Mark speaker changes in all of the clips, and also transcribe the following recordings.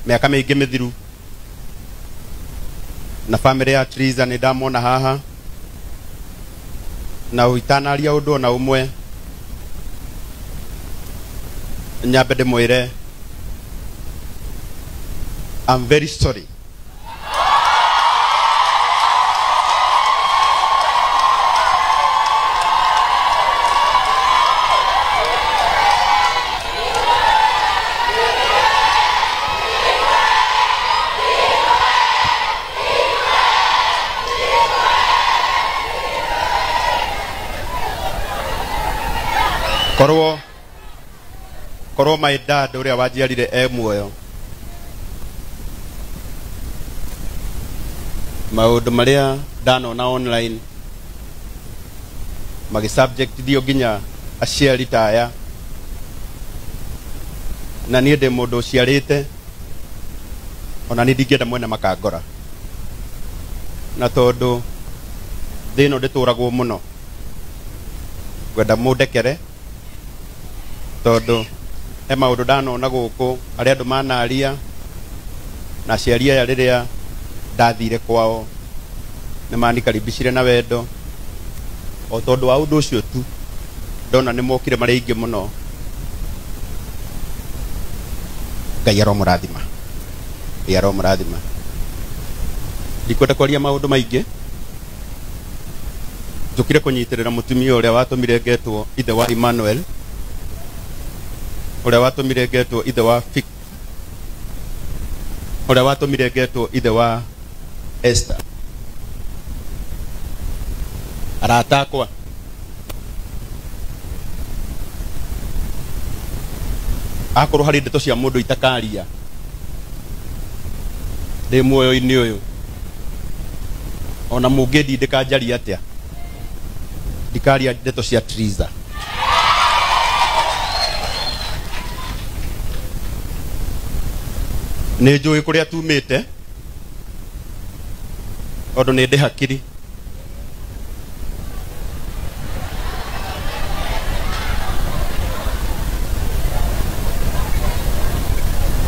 Speaker 1: Mĩaka mĩingĩ mĩthiru na family ya Triza nĩ ndamona haha na itanaria ũndũ ona ũmwe nyambe ndĩmwĩre I'm very sorry. Korwo my dad uria wanjiarire e muoyo maundu maria ndanona online magi subject thio nginya aciari ta aya na niĩ ndĩ mũndũ ũciarĩte ona niĩ ndingĩenda mwene makangora na tondũ thĩ ĩno ndĩtũragwo mũno ngwenda mũndekere tondũ he maũndũ ndanona gũkũ arĩa andũ manaria na aciari aya rĩrĩa ndathire kwao nĩ manikaribicire na wendo o tondũ wa ũndũ ũcio tu ndona nĩ mokire marĩ aingĩ mũno. Ngai aromũrathima, Ngai aromũrathima. Ndikwenda kwaria maũndũ maingĩ, njũkire kũnyitĩrĩra mũtumia ũrĩa watũmire ngetwo ithe wa Emmanuel, ũrĩa watũmire ngetwo ithe wa Fik, ũrĩa watũmire ngetwo ithe wa Esther. Arata akwa, akorwo harĩ ndeto cia mũndũ itakaria ndĩ muoyo-inĩ ũyũ ona mũngĩndindĩka njarie atĩa ndikaria ndeto cia Triza. Nĩ njũĩ kũrĩa tumĩte tondũ nĩ ndĩ hakiri.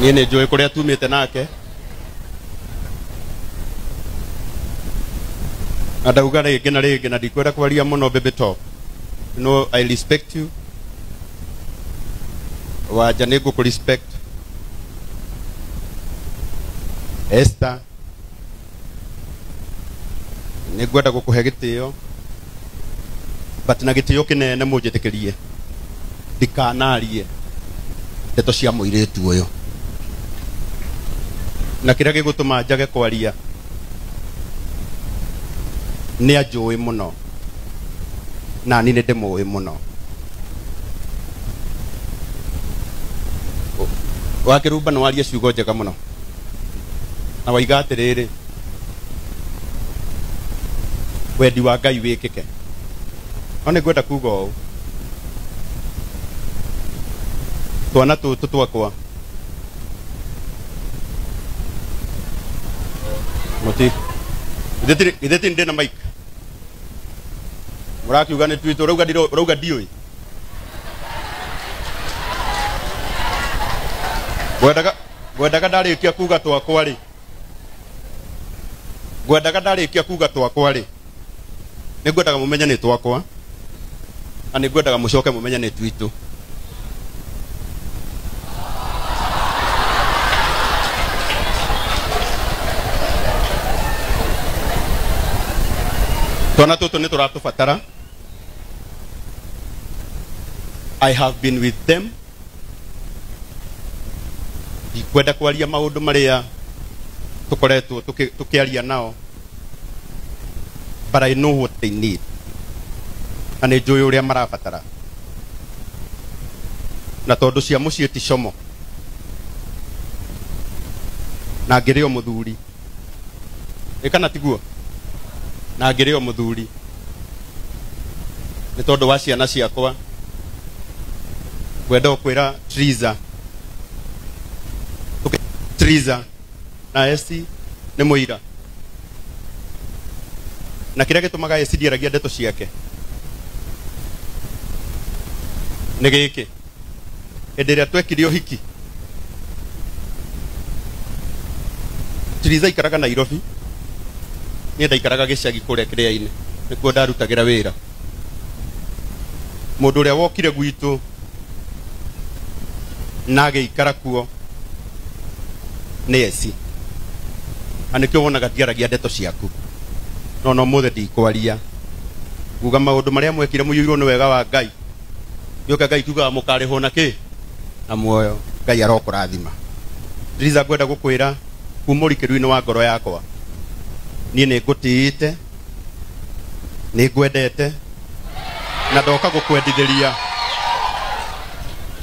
Speaker 1: Niĩ nĩ njũĩ kũrĩa tumĩte nake na ndauga rĩngĩ na rĩngĩ na ndikwenda kwaria mũno baby talk. You know, I respect you. Wanja nĩ ngũkũ respect. Esther nĩ ngwenda gũkũhe gĩtĩo but na gĩtĩo kĩnene mũnjĩtĩkĩrie ndikanarie ndeto cia mũirĩtu ũyũ na kĩrĩa gĩgũtũma njage kwaria nĩ anjũĩ mũno na niĩ nĩ ndĩmũĩ mũno. Wakĩrumba nĩ waria ciugo njega mũno na waiga atĩrĩrĩ wendi wa Ngai wĩkĩke. No nĩ ngwenda kuga ũũ, twana tũtũ twakwa mũti githĩ ti ndĩ na mic mũrakiuga nĩ twitũ ũrauga ndiũĩ ngwendaga ndarĩkia kuga twakwa rĩ ngwendaga ndarĩkia kuga twakwa rĩ nĩ ngwendaga mũmenye nĩ twakwa na nĩ ngwendaga mũcoke mũmenye nĩ twitũ. Twana tũtũ nĩ tũratũbatara. I have been with them. Ndikwenda kwaria maũndũ marĩa tũkoretwo tũkĩaria nao but I know what they need na nĩ njũĩ ũrĩa marabatara na tondũ cia mũciĩ ti como na ngĩrĩ o mũthuri ĩ kana tiguo na ngĩrĩ o mũthuri nĩ tondũ wa ciana ciakwa ngwenda kwĩra Triza Triza na Esi nĩ mũira na kĩrĩa gĩtũmaga Esi ndiaragia ndeto ciake nĩ gĩkĩ hĩndĩ ĩrĩa twekire ũhiki Tiriza ikaraga Nairobi, niĩ ndaikaraga gĩcagi kũrĩa kĩrĩa-inĩ, nĩkuo ndarutagĩra wĩra. Mũndũ ũrĩa wokire gwitũ na agĩikara kuo nĩ eci, na nĩkĩo wonaga ndiaragia ndeto ciaku, no no mũthĩ ndikwaria, nguga maũndũ marĩa mwekire mũiyũirwo nĩ wega wa Ngai. Gĩũka Ngai kiugaga mũkarĩhwo na kĩ na muoyo. Ngai arokũrathima. Tiriza, ngwenda gũkwĩra kuma ũrikĩru-inĩ wa ngoro yakwa, niĩ nĩ ngũtĩĩte, nĩ ngwendete, na ndoka gũkwendithĩria,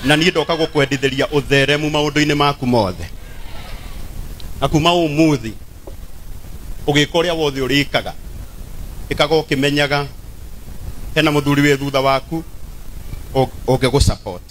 Speaker 1: na niĩ ndoka gũkwendithĩria ũtheremu maũndũ-inĩ maku mothe. Na kuma ũmũthĩ ũgĩka ũrĩa wothe ũrĩkaga, ĩkaga ũkĩmenyaga hena mũthuri wĩ thutha waku ũngĩgũ support.